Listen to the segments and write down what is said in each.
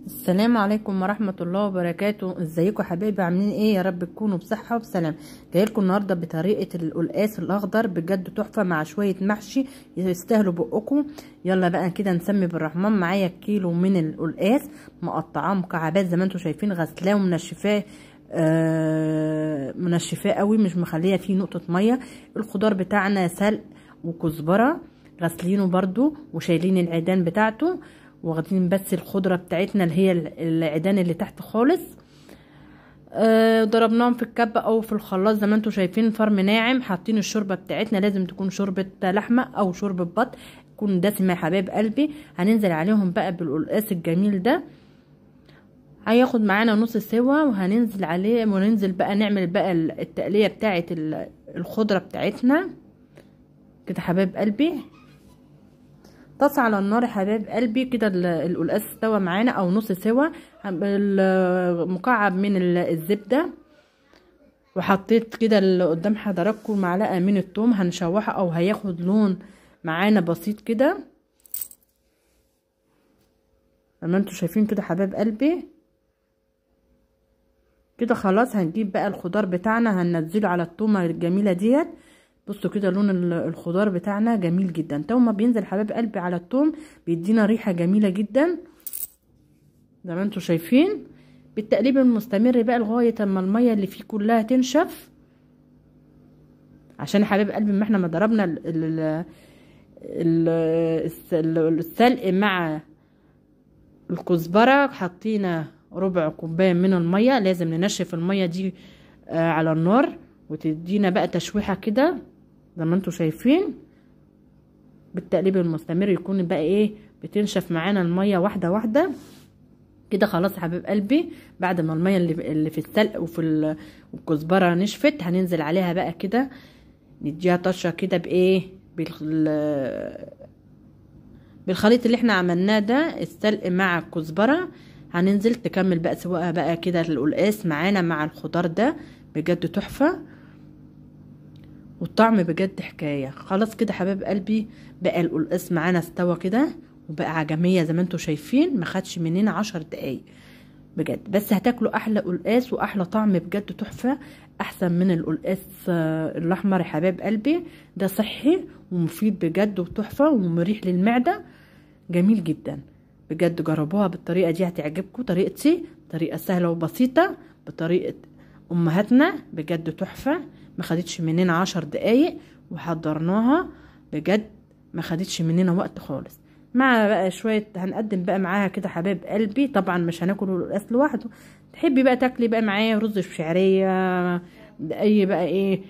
السلام عليكم ورحمة الله وبركاته. ازيكم حبايبي، عاملين ايه؟ يا رب تكونوا بصحة وبسلام. جايلكم النهارده بطريقة القلقاس الاخضر، بجد تحفة مع شوية محشي يستاهلوا بقكم. يلا بقى كده نسمي بالرحمن. معايا كيلو من القلقاس مقطعاه مكعبات زي ما انتم شايفين، غسلاه ومنشفاه منشفاه قوي، مش مخليه فيه نقطة مية. الخضار بتاعنا سلق وكزبره غسلينه برده وشايلين العيدان بتاعته، واخدين بس الخضرة بتاعتنا اللي هي العيدان اللي تحت خالص. ضربناهم في الكبه او في الخلاط زي ما انتم شايفين، فرم ناعم. حاطين الشوربة بتاعتنا، لازم تكون شوربة لحمه او شوربة بط، تكون دسمة يا حبايب قلبي. هننزل عليهم بقى بالقلقاس الجميل ده، هياخد معانا نص سوا، وهننزل عليه وننزل بقى نعمل بقى التقليه بتاعه الخضرة بتاعتنا كده حبايب قلبي. طاسه على النار يا حبايب قلبي كده. القلقاس استوى معانا او نص سوا، مكعب من الزبدة، وحطيت كده اللي قدام حضراتكم معلقه من الثوم، هنشوحه او هياخد لون معانا بسيط كده زي ما انتم شايفين كده حبايب قلبي. كده خلاص هنجيب بقى الخضار بتاعنا، هننزله على التومه الجميلة ديت. بصوا كده لون الخضار بتاعنا جميل جدا. تو ما بينزل حبايب قلبي على الثوم بيدينا ريحه جميلة جدا زي ما انتم شايفين. بالتقليب المستمر بقى لغاية اما المية اللي فيه كلها تنشف، عشان حبايب قلبي ما احنا ما ضربنا السلق مع الكزبره، حطينا ربع كوباية من المية. لازم ننشف المية دي على النار وتدينا بقى تشويحه كده زي ما انتم شايفين. بالتقليب المستمر يكون بقى ايه، بتنشف معانا المية واحدة واحدة كده. خلاص حبيب قلبي بعد ما المية اللي في السلق وفي الكزبره نشفت، هننزل عليها بقى كده نديها طشه كده بايه، بالخليط اللي احنا عملناه ده، السلق مع الكزبره. هننزل تكمل بقى سواها بقى كده القلقاس معانا مع الخضار ده، بجد تحفة والطعم بجد حكاية. خلاص كده حبايب قلبي بقى القلقاس معانا استوى كده وبقى عجميه زي ما انتم شايفين، ما خدش مننا 10 دقايق بجد. بس هتاكلوا احلى قلقاس واحلى طعم بجد تحفة، احسن من القلقاس الاحمر يا حبايب قلبي. ده صحي ومفيد بجد وتحفه ومريح للمعدة، جميل جدا بجد. جربوها بالطريقة دي هتعجبكم. طريقتي طريقه سهلة وبسيطة بطريقة امهاتنا، بجد تحفة. ما خدتش مننا 10 دقايق وحضرناها بجد، ما خدتش مننا وقت خالص. مع بقى شوية هنقدم بقى معاها كده حبايب قلبي. طبعا مش هناكل القلقاس لوحده، تحبي بقى تاكلي بقى معايا رز بشعريه، اي بقى ايه،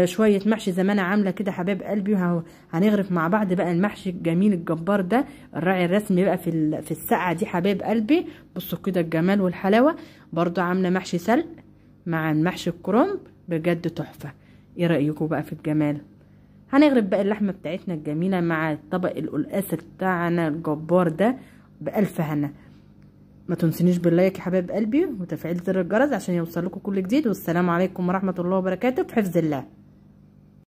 شوية محشي زي ما انا عامله كده حبايب قلبي. هنغرف مع بعض بقى المحشي الجميل الجبار ده، الراعي الرسمي بقى في السقعه دي حبايب قلبي. بصوا كده الجمال والحلاوه. برضو عامله محشي سلق مع المحشي الكرنب، بجد تحفة. ايه رايكم بقى في الجمال؟ هنغرف بقى اللحمة بتاعتنا الجميلة مع طبق القلقاس بتاعنا الجبار ده بالف هنا. ما تنسونيش باللايك يا حبايب قلبي وتفعيل زر الجرس عشان يوصل لكم كل جديد. والسلام عليكم ورحمة الله وبركاته، في حفظ الله.